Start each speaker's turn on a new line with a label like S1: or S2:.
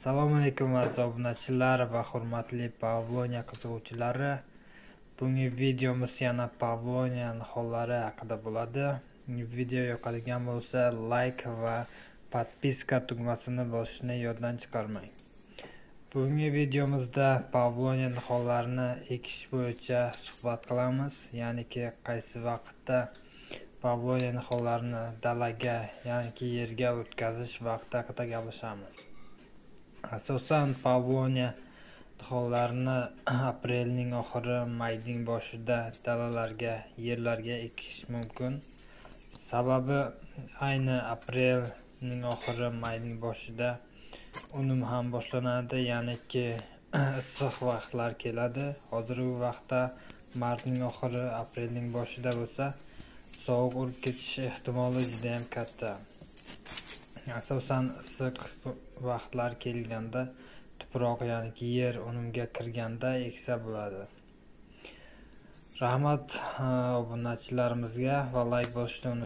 S1: Assalomu alaykum aziz obunachilar va hurmatli Pavloniya qiziquvchilari. Bugungi videomiz yana Pavloniya nihollari haqida bo'ladi. Video yoqadigan bo'lsa, like va podpiska tugmasini bosishni yoddan chiqarmang. Bugungi videomizda Pavloniya nihollarini ekish bo'yicha suhbat qilamiz, ya'niki qaysi vaqtda Pavloniya nihollarini dalaga, ya'niki yerga o'tkazish vaqti haqida gaplashamiz. Asosan Pavloniya nihollarini aprelning oxiri, mayning boshida dalalarga, yerlarga ekish mumkin. Sababi ayni aprelning oxiri, mayning boshida unum ham boshlanadi, ya'niki issiq vaqtlar keladi. Hozirgi vaqtda martning oxiri, aprelning boshida bo'lsa, sovuq urib ketish ehtimoli juda ham katta. Asosan issiq vaqtlar kelganda tuproq, ya'niki yer unumga kirganda eksa bo'ladi. Rahmat obunachilarimizga va like bosishni unutmang.